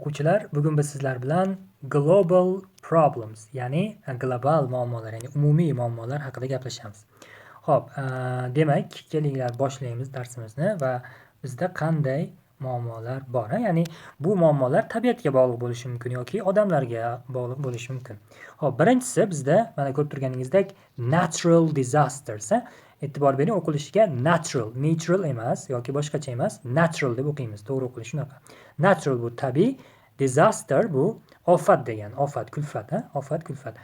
O'quvchilar, bugun biz sizlar bilan global problems, ya'ni global muammolar, ya'ni umumiy muammolar haqida gaplashamiz. Xo'p, demak, kelinglar, boshlaymiz darsimizni va bizda qanday muammolar bor, a? Ya'ni bu muammolar tabiatga bog'liq bo'lishi mumkin yoki odamlarga bog'liq bo'lishi mumkin. Xo'p, birinchisi bizda mana ko'rib turganingizdek natural disasters, a? E'tibor bering, o'qilishiga natural, natural emas yoki boshqacha emas, natural deb o'qiymiz. To'g'ri o'qilishi shunaqa. Natural bu tabiiy, disaster bu ofat degani, ofat, kulfat, ha? Ofat, kulfat.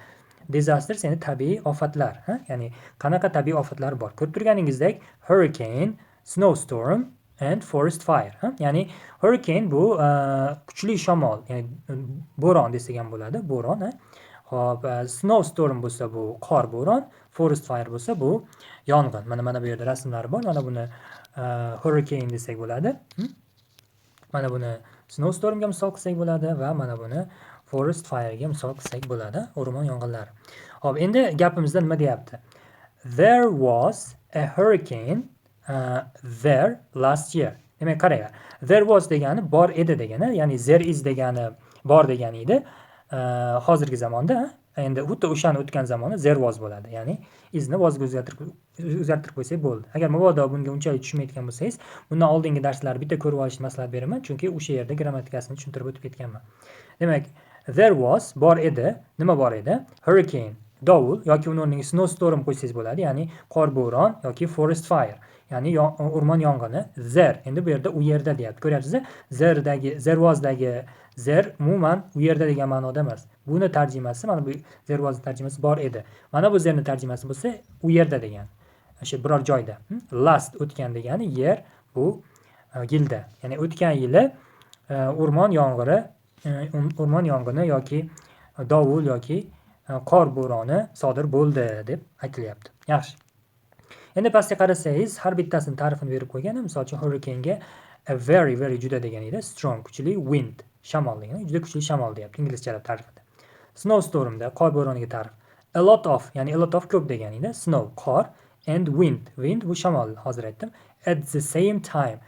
Disaster ya'ni tabiiy ofatlar, ha? Ya'ni qanaqa tabiiy ofatlar bor? Ko'rib turganingizdek hurricane, snowstorm and forest fire, ha? Ya'ni hurricane bu kuchli shamol, ya'ni bo'ron desak ham bo'ladi, bo'ron, ha? Xo'p, snowstorm bo'lsa bu qor bo'ron, forest fire bo'lsa bu yong'in. Mana bu yerda rasmlari bor. Mana buni hurricane desak bo'ladi. Mana buni snowstormga misol qilsak bo'ladi va mana buni forest firega misol qilsak bo'ladi, o'rmon yong'inlari. Xo'p, endi gapimizda nima deyapti? There was a hurricane there last year. Demak, qaranglar. There was degani bor edi degani, ya'ni there is degani bor degani edi. Hozirgi zamonda endi xuddi o'shani o'tgan zamoni there was bo'ladi. Ya'ni isni wasga o'zgartirib qo'ysak bo'ldi. Agar mabodo bunga unchalik tushunmayotgan bo'lsangiz, bundan oldingi darslarni bitta ko'rib olishni maslahat beraman, chunki o'sha yerda grammatikasini tushuntirib o'tib ketganman. Demak, there was bor edi. Nima bor edi? Hurricane, dovul yoki uni o'rniga snowstorm qo'ysangiz bo'ladi, ya'ni qor bo'ron yoki forest fire, ya'ni o'rmon yong'ini. There. Endi bu yerda u yerda deyapti. Ko'ryapsiz, there'dagi, there wasdagi there umuman u yerda degan ma'noda emas. Buni tarjimasi, mana bu there was tarjimasi bor edi. Mana bu there'ni tarjimasi bo'lsa u yerda degan. O'sha biror joyda. Last o'tgan degani, year bu yilda. Ya'ni o'tgan yili o'rmon yong'iri, o'rmon yong'ini yoki dovul yoki qor bo'roni sodir bo'ldi deb aytilyapti. Yaxshi. Endi pastga qarasangiz, har bittasini ta'rifini berib qo'ygan. Misol uchun, hurricane'ga a very, very juda degan edi. Strong kuchli, wind shamol degani, juda kuchli shamol deyapti inglizchalab ta'rifida. Snowstormda qor bo'roniga ta'rif. A lot of, ya'ni a lot of ko'p degan edi. Snow qor and wind. Wind bu shamol, hozir aytdim. At the same time.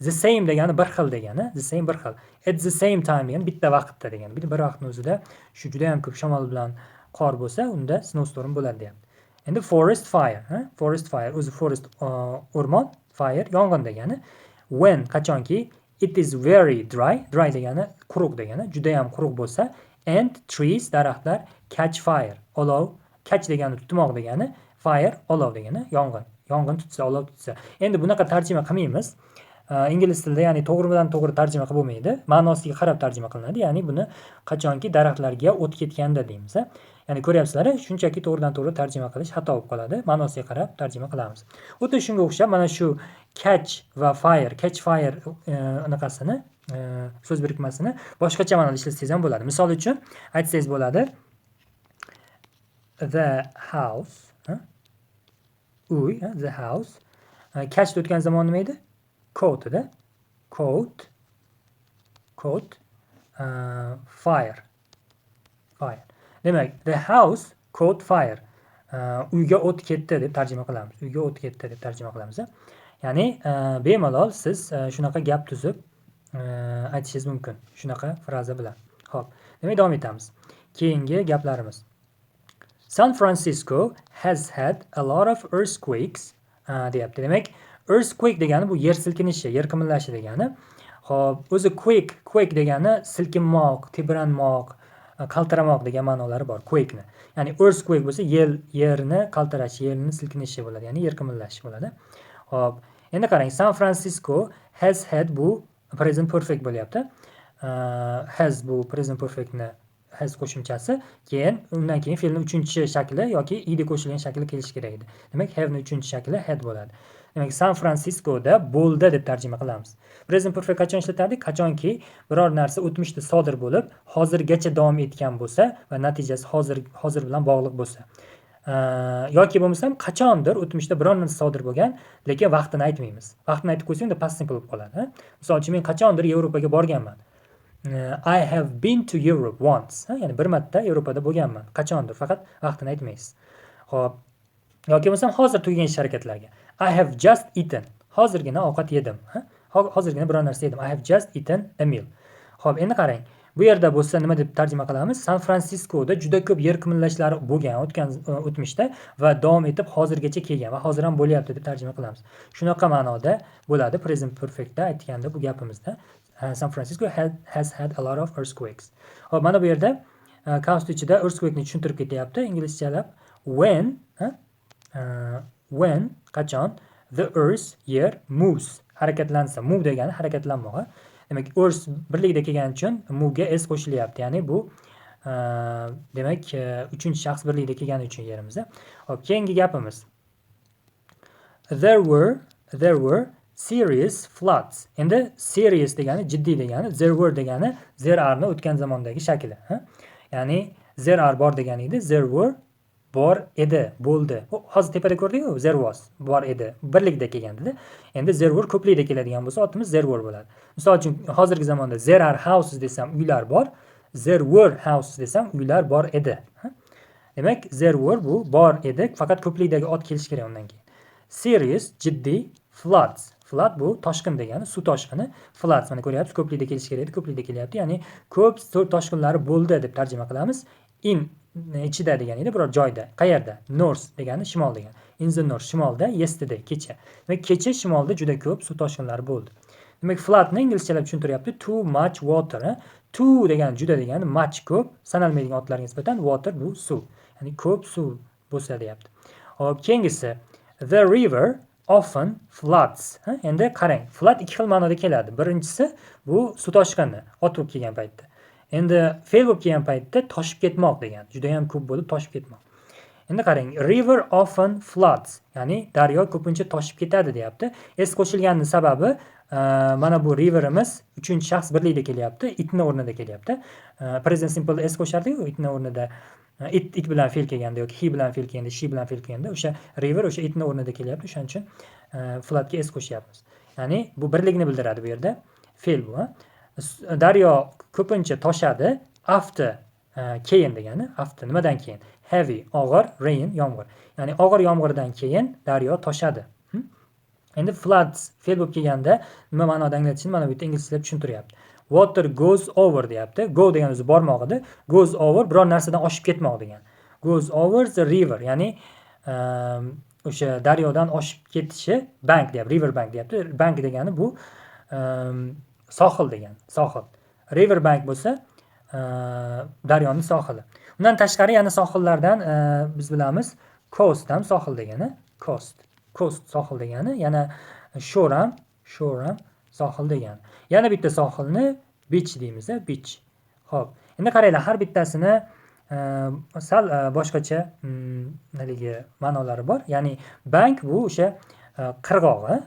The same degani bir xil degani, the same bir xil. At the same time degani bitta vaqtda degani. Bir vaqtni o'zida shu juda ham ko'p shamol bilan qor bo'lsa, unda snowstorm bo'ladi deyapti. Endi forest fire, ha? Forest fire o'zi forest o'rmon, fire yong'in degani. When qachonki it is very dry, dry degani quruq degani, juda ham quruq bo'lsa, and trees daraxtlar catch fire, olov, catch degani tutmoq degani, fire olov degani, yong'in. Yong'in tutsa, olov tutsa. Endi bunaqa tarjima qilmaymiz. Ingliz tilida, ya'ni to'g'ridan to'g'ri tarjima qilib bo'lmaydi. Ma'nosiga qarab tarjima qilinadi. Ya'ni buni qachonki daraxtlarga o't ketganda deymiz. Ya'ni ko'ryapsizlar, shunchaki to'g'ridan to'g'ri tarjima qilish xato bo'lib qoladi. Ma'nosiga qarab tarjima qilamiz. Xuddi shunga o'xshab mana shu catch va fire, catch fire anaqasini, so'z birikmasini boshqacha ma'noda ishlatsangiz ham bo'ladi. Misol uchun aytsangiz bo'ladi: The house, uy, the house. Catch o'tgan zamon nima edi? Caught edi. Caught, caught fire. Fire. Demak, the house caught fire. Uyga o't ketdi deb tarjima qilamiz. Uyga o't ketdi deb tarjima qilamiz. Ya'ni bemalol siz shunaqa gap tuzib aytishingiz mumkin. Shunaqa fraza bilan. Xo'p, demak, davom etamiz. Keyingi gaplarimiz. San Francisco has had a lot of earthquakes deyapti. Demak, earthquake degani bu yer silkinishi, yer qimirlashi degani. Xo'p, o'zi quake, quake degani silkinmoq, tebranmoq, qaltiramoq degan ma'nolari bor quake'ni. Ya'ni earthquake bo'lsa yerni qaltirashi, yerni silkinishi bo'ladi, ya'ni yer qimirlashi bo'ladi. Xo'p, endi qarang, San Francisco has had bu present perfect bo'lyapti. Has bu present perfectni has qo'shimchasi, keyin undan keyin fe'lni uchinchi shakli yoki ed qo'shilgan shakli kelishi kerak edi. Demak, have'ni uchinchi shakli had bo'ladi. Demak, San Fransiskoda bo'ldi deb tarjima qilamiz. Present perfect qachon ishlatardik? Qachonki biror narsa o'tmishda sodir bo'lib, hozirgacha davom etgan bo'lsa va natijasi hozir bilan bog'liq bo'lsa. Yoki bo'lmasam qachondir o'tmishda biror narsa sodir bo'lgan, lekin vaqtini aytmaymiz. Vaqtini aytib qo'ysak, unda past simple bo'lib qoladi. Misol uchun, men qachondir Yevropaga borganman. I have been to Europe once. Ya'ni bir marta Yevropada bo'lganman. Qachondir, faqat vaqtini aytmaysiz. Xo'p. Yoki bo'lmasam hozir tugagan ish harakatlarga. I have just eaten. Hozirgina ovqat yedim. Hozirgina biror narsa yedim. I have just eaten a meal. Xo'p, endi qarang. Bu yerda bo'lsa nima deb tarjima qilamiz? San Fransiskoda juda ko'p yer qimirlashlari bo'lgan o'tgan, o'tmishda va davom etib hozirgacha kelgan va hozir ham bo'lyapti deb tarjima qilamiz. Shunaqa ma'noda bo'ladi present perfectda aytganda bu gapimizda. San Francisco has had a lot of earthquakes. Xo'p, mana bu yerda qavs ichida earthquake'ni tushuntirib ketyapti inglizchalab. When qachon, the earth yer, moves harakatlansa, move degani harakatlanmoq. Demak, earth birlikda kelgani uchun move'ga s qo'shilyapti. Ya'ni bu demak, uchinchi shaxs birlikda kelgani uchun yerimizda. Xo'p, keyingi gapimiz. There were serious floods. Endi serious degani jiddiy degani, there were degani there are'ni o'tgan zamondagi shakli. Ya'ni there are bor degani edi, there were bor edi, bo'ldi. Hozir tepada ko'rdik-ku, there was bor edi, birlikda kelgandida. Endi there were ko'plikda keladigan bo'lsa, otimiz there were bo'ladi. Misol uchun, hozirgi zamonda there are houses desam, uylar bor, there were houses desam, uylar bor edi. Demak, there were bu bor edi, faqat ko'plikdagi ot kelishi kerak undan keyin. Serious jiddiy, floods. Flood bu toshqin degani, suv toshqini. Floods, mana ko'ryapsiz, ko'plikda kelishi kerak edi, ko'plikda kelyapti. Ya'ni ko'p suv toshqinlari bo'ldi deb tarjima qilamiz. In ichida degani edi, biror joyda. Qayerda? North degani shimol degani. In the north shimolda, yesterday kecha. Demak, kecha shimolda juda ko'p suv toshqinlari bo'ldi. Demak, floodni inglizchalab tushuntiryapti. Too much water. Too degani juda degani, much ko'p, sanalmaydigan otlarga nisbatan, water bu suv. Ya'ni ko'p suv bo'lsa deyapti. Xo'p, keyingisi the river often floods. Endi qarang, flood ikki xil ma'noda keladi. Birinchisi bu suv toshqini, ot bo'lib kelgan paytda. Endi fe'l bo'lib kelgan paytda toshib ketmoq degan, juda ham ko'p bo'lib toshib ketmoq. Endi qarang, river often floods, ya'ni daryo ko'pincha toshib ketadi deyapti. S qo'shilganining sababi mana bu riverimiz uchinchi shaxs birlikda kelyapti, itni o'rnida kelyapti. Present simple s qo'shardik-ku itni o'rnida. It bilan fe'l kelganda yoki he bilan fe'l kelganda, she bilan fe'l kelganda o'sha river o'sha itni o'rnida kelyapti. O'shaning uchun floodga s qo'shyapmiz. Ya'ni bu birlikni bildiradi bu yerda. Fe'l bu. Daryo ko'pincha toshadi after keyin degani, after nimadan keyin? Heavy og'ir, rain yomg'ir. Ya'ni og'ir yomg'irdan keyin daryo toshadi. Endi floods fe'l bo'lib kelganda nima ma'noda anglatishini mana bu yerda inglizchalab tushuntiryapti. Water goes over deyapti. Go degani o'zi bormoq edi. Goes over biror narsadan oshib ketmoq degani. Goes over the river, ya'ni o'sha daryodan oshib ketishi bank deyapti, river bank deyapti. Bank degani bu sohil degani, sohil. River bank bo'lsa daryoning sohili. Undan tashqari yana sohillardan biz bilamiz, coast ham sohil degani, coast. Coast sohil degani, yana shore ham sohil degani. Yana bitta sohilni beach deymiz, beach. Xo'p, endi qaranglar, har bittasini sal boshqacha haligi ma'nolari bor. Ya'ni bank bu o'sha qirg'og'i,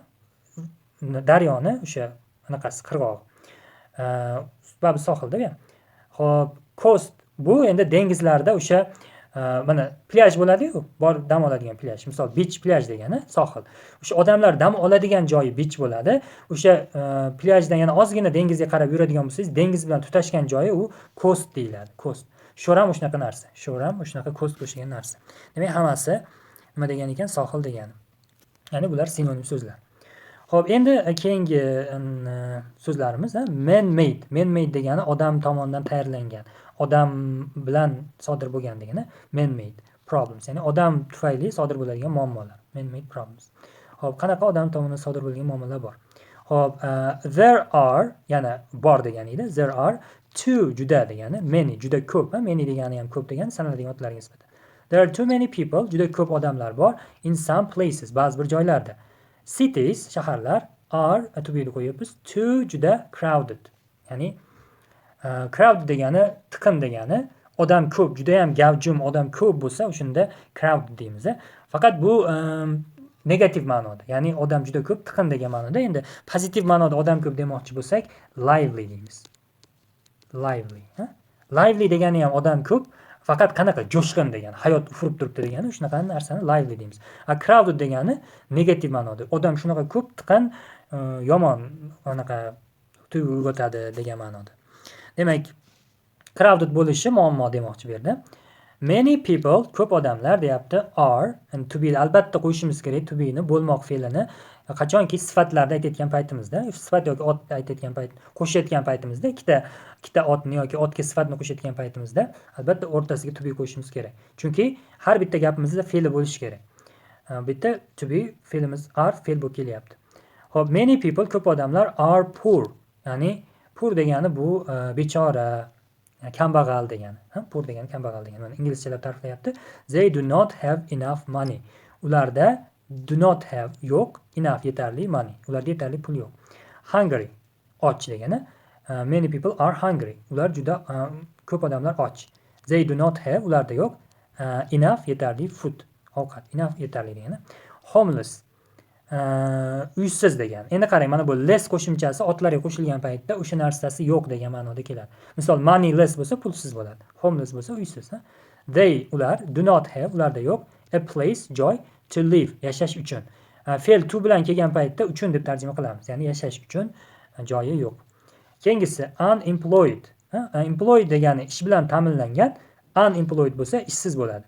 daryoni o'sha anaqasi qirg'og'i. Baribir sohilda bu ham. Xo'p, coast bu endi dengizlarda o'sha mana plyaj bo'ladi-yu, borib dam oladigan plyaj. Misol beach plyaj degani sohil. O'sha odamlar dam oladigan joyi beach bo'ladi. O'sha plyajdan yana ozgina dengizga qarab yuradigan bo'lsangiz, dengiz bilan tutashgan joyi u coast deyiladi. Coast. Shore ham shunaqa narsa. Shore ham shunaqa coastga o'xshagan narsa. Demak, hammasi nima degan ekan? Sohil degani. Ya'ni bular sinonim so'zlar. Xo'p, endi keyingi so'zlarimiz man made. Man made degani odam tomonidan tayyorlangan, odam bilan sodir bo'lgan degani man made problems, ya'ni odam tufayli sodir bo'ladigan muammolar. Man made problems. Xo'p, qanaqa odam tomonidan sodir bo'lgan muammolar bor? Xo'p, there are yana bor degani edi. There are too juda degani, many juda ko'p, many degani ham ko'p degani sanaladigan otlarga nisbatan. There are too many people, juda ko'p odamlar bor, in some places, ba'zi bir joylarda. Cities, shaharlar, are to be'ni qo'yyapmiz, too juda crowded. Ya'ni crowded degani tiqin degani, odam ko'p, juda ham gavjum odam ko'p bo'lsa, o'shanda crowded deymiz. Faqat bu negativ ma'noda, ya'ni odam juda ko'p, tiqin degan ma'noda. Endi pozitiv ma'noda odam ko'p demoqchi bo'lsak, lively deymiz. Lively, ha? Lively degani ham odam ko'p, faqat qanaqa jo'shqin degani, hayot ufurib turibdi degani, shunaqa narsani lively deymiz. A crowded degani negativ ma'noda. Odam shunaqa ko'p, tiqin, yomon anaqa tuyg'u uyg'otadi degan ma'noda. Demak, crowded bo'lishi muammo demoqchi bu yerda. Many people, ko'p odamlar deyapti, are, and to be albatta qo'yishimiz kerak, to be'ni, bo'lmoq fe'lini qachonki sifatlarda aytayotgan paytimizda, sifat yoki ot aytayotgan payt, qo'shayotgan paytimizda, ikkita otni yoki otga sifatni qo'shayotgan paytimizda albatta o'rtasiga to be qo'yishimiz kerak. Chunki har bitta gapimizda fe'li bo'lishi kerak. Bitta to be fe'limiz are fe'l bo'lib kelyapti. Xo'p, many people, ko'p odamlar are poor, ya'ni poor degani bu bechora, kambag'al degani. Poor degani kambag'al degani. Mana inglizchalab ta'riflayapti. They do not have enough money. Ularda do not have yo'q, enough yetarli money. Ularda yetarli pul yo'q. Hungry och degani. Many people are hungry. Ular juda ko'p odamlar och. They do not have, ularda yo'q, enough yetarli food, ovqat. Enough yetarli degani. Homeless uysiz degani. Endi qarang, mana bu less qo'shimchasi otlarga qo'shilgan paytda o'sha narsasi yo'q degan ma'noda keladi. Misol moneyless bo'lsa pulsiz bo'ladi. Homeless bo'lsa uysiz. Ha? They ular do not have, ularda yo'q, a place joy to live yashash uchun. Fe'l to bilan kelgan paytda uchun deb tarjima qilamiz. Ya'ni yashash uchun joyi yo'q. Keyingisi unemployed. Employed degani ish bilan ta'minlangan, unemployed bo'lsa ishsiz bo'ladi.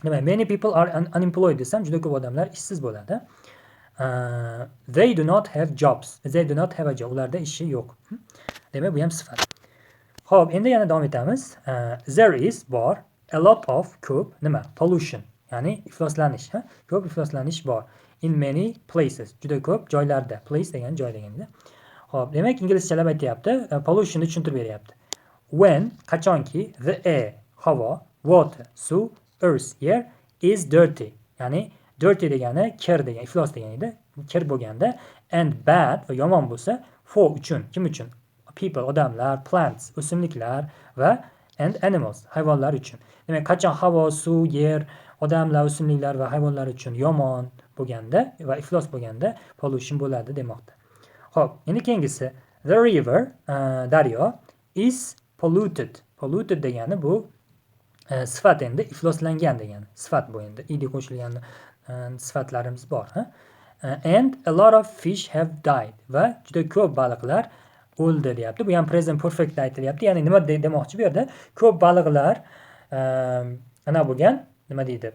Demak, many people are unemployed desam juda ko'p odamlar ishsiz bo'ladi. They do not have jobs. They do not have a job. Ularda ishi yo'q. Demak, bu ham sifat. Xo'p, endi yana davom etamiz. There is bor, a lot of ko'p nima? Pollution, ya'ni ifloslanish, ha? Ko'p ifloslanish bor. In many places. Juda ko'p joylarda. Place degani joy deganda. Xo'p, demak, inglizchalab aytyapti, pollutionni tushuntirib beryapti. When qachonki the air havo, water suv, earth yer is dirty, ya'ni dirty degani kir degan, iflos degan edi. Kir bo'lganda and bad va yomon bo'lsa, for uchun, kim uchun? People odamlar, plants o'simliklar va and animals hayvonlar uchun. Demak, qachon havo, suv, yer, odamlar, o'simliklar va hayvonlar uchun yomon bo'lganda va iflos bo'lganda pollution bo'ladi demoqda. Xo'p, endi keyingisi the river daryo is polluted. Polluted degani bu sifat endi ifloslangan degani. Sifat bu endi ed qo'shilgan sifatlarimiz bor, ha? And a lot of fish have died va juda ko'p baliqlar o'ldi deyapti. Bu ham present perfect aytilyapti. Ya'ni nima demoqchi bu yerda? Ko'p baliqlar ana bo'lgan, nima deydi?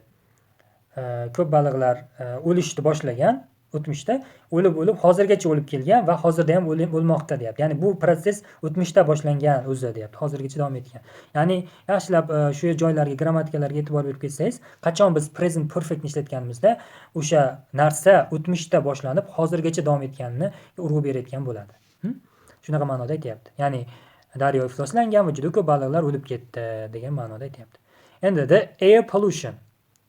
Ko'p baliqlar o'lishni boshlagan o'tmishda, o'lib-o'lib hozirgacha o'lib kelgan va hozirda ham o'lmoqda deyapti. Ya'ni bu protsess o'tmishda boshlangan o'zi deyapti, hozirgacha davom etgan. Ya'ni yaxshilab shu joylarga, grammatikalarga e'tibor berib ketsangiz, qachon biz present perfectni ishlatganimizda o'sha narsa o'tmishda boshlanib, hozirgacha davom etganini urg'u berayotgan bo'ladi. Shunaqa ma'noda aytyapti. Ya'ni daryo ifloslangan va juda ko'p baliqlar o'lib ketdi degan ma'noda aytyapti. Endi the air pollution.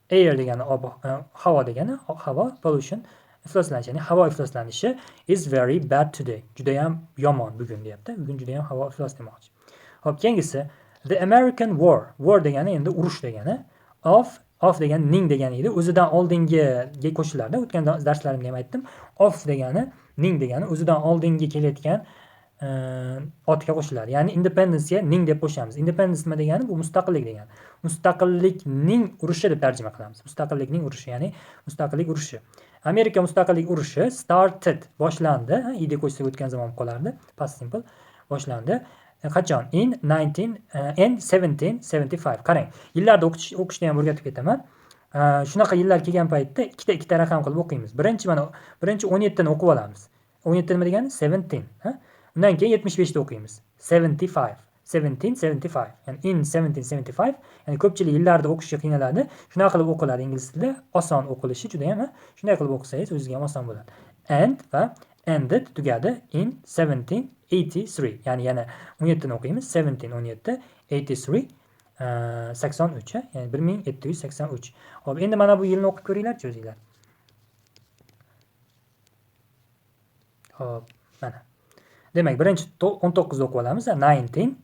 Air degani havo degani, havo, pollution ifloslanish, ya'ni havo ifloslanishi is very bad today. Juda ham yomon bugun deyapti. Bugun juda ham havo iflos demoqchi. Xo'p, keyingisi the American War. War degani endi urush degani. Of degani ning degani edi. O'zidan oldingiga qo'shilardi. O'tgan darslarimda ham aytdim. Of degani ning degani, o'zidan oldingi kelayotgan otga qo'shiladi. Ya'ni independence'ga ning deb qo'shamiz. Independence nima degani? Bu mustaqillik degani. Mustaqillikning urushi deb tarjima qilamiz. Mustaqillikning urushi, ya'ni mustaqillik urushi. Amerika mustaqillik urushi started boshlandi. Ed qo'shsak o'tgan zamon qolardi. Past simple boshlandi. Qachon? In nineteen, in 1775. Qarang, yillarda o'qishni ham o'rgatib ketaman. Shunaqa yillar kelgan paytda ikkita ikkita raqam qilib o'qiymiz. Birinchi mana birinchi 17 ni o'qib olamiz. 17 nima degani? 17, ha? Undan keyin 75 ta o'qiymiz. 75. 1775. Ya'ni in 1775. Ya'ni ko'pchilik yillarda o'qishga qiynaladi. Shunaqa qilib o'qiladi ingliz tilida. Oson o'qilishi juda ham, ha? Shunday qilib o'qisangiz o'zingizga ham oson bo'ladi. And va ended tugadi in 1783. Ya'ni yana 17 ni o'qiymiz. 17 17 83 83, ha? Ya'ni 1783. Xo'p, endi mana bu yilni o'qib ko'ringlarchi o'zinglar. Xo'p, mana. Demak, birinchi 19 o'qib olamiz, 19,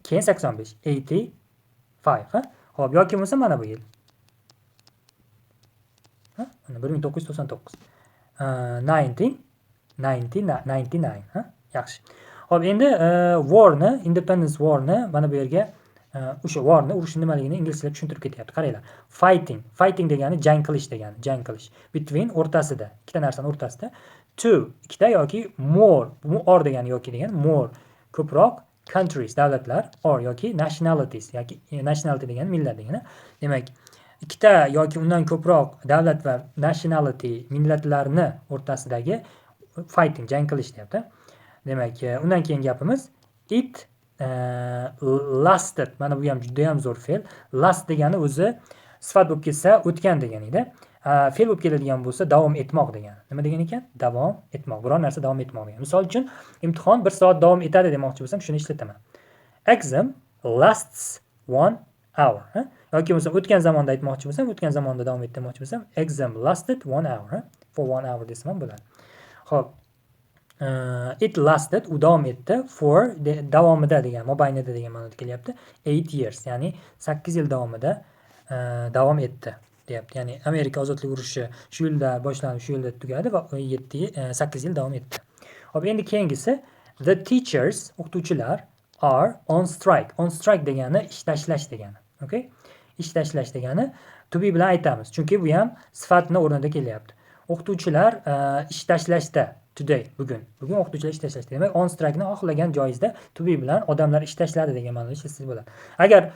keyin 85, 85, ha? Xo'p, yoki bo'lmasa mana bu yil. Ha? Mana 1999. 19, 99, ha? Yaxshi. Xo'p, endi warni, Independence Warni mana bu yerga o'sha warni, urushning nimaligini inglizcha tushuntirib ketyapti. Qaranglar. Fighting, fighting degani jang qilish degani, jang qilish. Between o'rtasida, ikkita narsani o'rtasida. Two, ikkita yoki more, more degani yoki degani, more ko'proq Countries davlatlar or yoki nationalities yoki nationality degani millat degani. Demak, ikkita yoki undan ko'proq davlat va nationality millatlarni o'rtasidagi fighting, jang qilish deyapti. Demak, undan keyin gapimiz it lasted. Mana bu ham juda ham zo'r fe'l. Last degani o'zi sifat bo'lib kelsa o'tgan degani edi. Fe'l bo'lib keladigan bo'lsa davom etmoq degani. Nima degan ekan? Davom etmoq. Biror narsa davom etmoq degani. Misol uchun, imtihon 1 soat davom etadi demoqchi bo'lsam, shuni ishlataman. Exam lasts 1 hour. Ha? Yoki bo'lmasa o'tgan zamonda aytmoqchi bo'lsam, o'tgan zamonda davom et demoqchi bo'lsam, exam lasted 1 hour. Ha? For 1 hour desam ham bo'ladi. Xo'p. It lasted, u davom etdi, for davomida degan, mobaynida degan ma'noda kelyapti. 8 years, ya'ni 8 yil davomida davom etdi deyapti. Ya'ni Amerika ozodlik urushi shu yilda boshlanib, shu yilda tugadi va 7 8 yil davom etdi. Xo'p, endi keyingisi the teachers, o'qituvchilar are on strike. On strike degani ish tashlash degani. Okay? Ish tashlash degani to be bilan aytamiz. Chunki bu ham sifatni o'rnida kelyapti. O'qituvchilar ish tashlashda today, bugun. Bugun o'qituvchilar ish tashlashda. Demak, on strike ni xohlagan joyingizda to be bilan odamlar ish tashladi degan ma'noda ishlatsangiz bo'ladi. Agar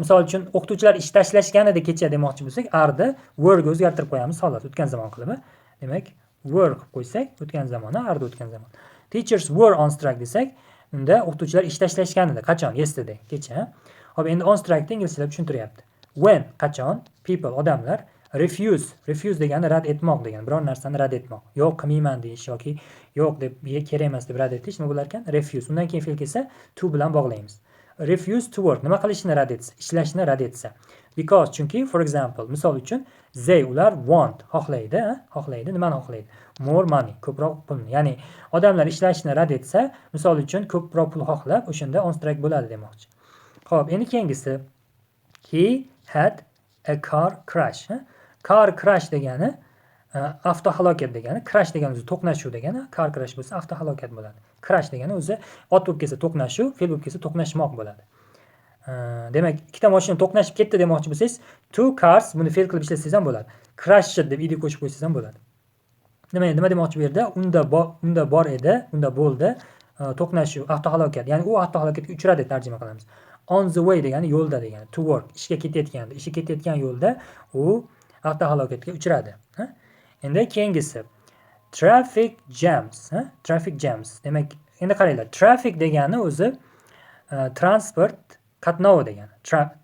misol uchun o'qituvchilar ish tashlashgan edi kecha demoqchi bo'lsak, are were ga o'zgartirib qo'yamiz xolos, o'tgan zamon qilib. Demak, were qilib qo'ysak, o'tgan zamoni, are o'tgan zamon. Teachers were on strike desak, unda o'qituvchilar ish tashlashgan edi. Qachon? Yesterday, kecha. Xo'p, endi on strike ni inglizchalab tushuntiryapti. When, qachon, people, odamlar, refuse, refuse degani rad etmoq degani, biror narsani rad etmoq. Yo'q qilmayman deyish yoki yo'q deb kerak emas deb rad etish nima bo'lar ekan? Refuse. Undan keyin fe'l kelsa to bilan bog'laymiz. Refuse to work nima qilishni rad etsa, ishlashni rad etsa. Because, chunki, for example, misol uchun, they, ular, want, xohlaydi, xohlaydi, nimani xohlaydi? More money, ko'proq pulni. Ya'ni odamlar ishlashni rad etsa, misol uchun ko'proq pul xohlab, o'shanda on strike bo'ladi demoqchi. Xo'p, endi keyingisi he had a car crash. Ha? Car crash degani avtohalokat degani, crash degani o'zi to'qnashuv degani, car crash bo'lsa avtohalokat bo'ladi. Crash degani o'zi ot bo'lib kelsa to'qnashuv, fe'l bo'lib kelsa to'qnashmoq bo'ladi. Demak, ikkita mashina to'qnashib ketdi demoqchi bo'lsangiz, two cars buni fe'l qilib ishlatsangiz ham bo'ladi. Crashed deb ed qo'shib qo'ysangiz ham bo'ladi. Nima demoqchi bu yerda? Unda bor edi, unda bo'ldi to'qnashuv, avtohalokat. Ya'ni u avtohalokatga uchradi deb tarjima qilamiz. On the way degani yo'lda degani, to work, ishga ketayotganda, ishga ketayotgan yo'lda u avtohalokatga uchradi. Ha? Endi keyingisi traffic jams, ha? Traffic jams. Demak, endi qaranglar, traffic degani o'zi transport qatnovi degani,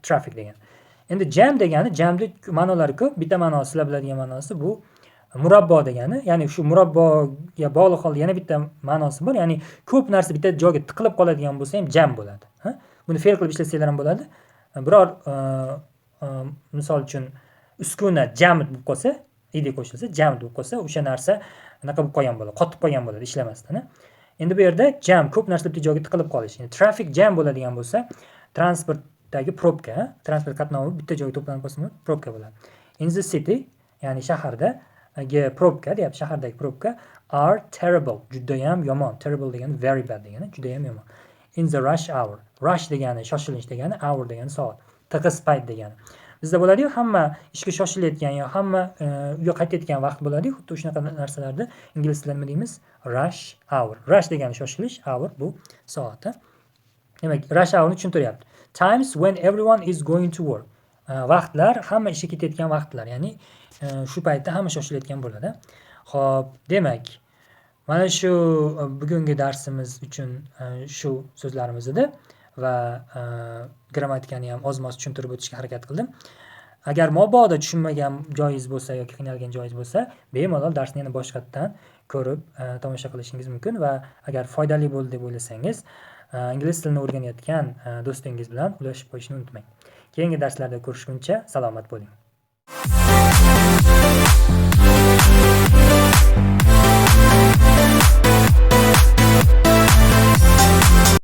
traffic degani. Endi jam degani, jamni ma'nolari ko'p. Bitta ma'nosi, sizlar biladigan ma'nosi bu murabbo degani. Ya'ni shu murabboga bog'liq holda yana bitta ma'nosi bor. Ya'ni ko'p narsa bitta joyga tiqilib qoladigan bo'lsa ham jam bo'ladi. Ha? Buni fe'l qilib ishlatsanglar ham bo'ladi. Biror misol uchun uskuna jam bo'lib qolsa, ed qo'shilsa, jam bo'lib qolsa, o'sha narsa anaqa bo'lib qolgan bo'ladi, qotib qolgan bo'ladi ishlamasdan. Endi bu yerda jam ko'p narsa bitta joyga tiqilib qolish. Ya'ni traffic jam bo'ladigan bo'lsa, transportdagi probka, transport qatnovi bitta joyga to'planib qolsa, probka bo'ladi. In the city, ya'ni shaharda probka deyapti, shahardagi probka are terrible, judayam yomon. Terrible degani very bad degani, judayam yomon. In the rush hour. Rush degani shoshilinch degani, hour degani soat. Tig'iz payt degani. Bizda bo'ladi-yu, hamma ishga shoshilayotgan yo hamma uyga qaytayotgan vaqt bo'ladi-yu, xuddi shunaqa narsalarni ingliz tilida nima deymiz? Rush hour. Rush degani shoshilish, hour bu soat. Demak, rush hourni tushuntiryapti. Times when everyone is going to work. Vaqtlar hamma ishga ketayotgan vaqtlar, ya'ni shu paytda hamma shoshilayotgan bo'ladi. Xo'p, demak, mana shu bugungi darsimiz uchun shu so'zlarimiz edi va grammatikani ham ozmoz tushuntirib o'tishga harakat qildim. Agar mabodo tushunmagan joyingiz bo'lsa yoki qiynalgan joyingiz bo'lsa, bemalol darsni yana boshqatdan ko'rib, tomosha qilishingiz mumkin va agar foydali bo'ldi deb o'ylasangiz, ingliz tilini o'rganayotgan do'stingiz bilan ulashib qo'yishni unutmang. Keyingi darslarda ko'rishguncha salomat bo'ling.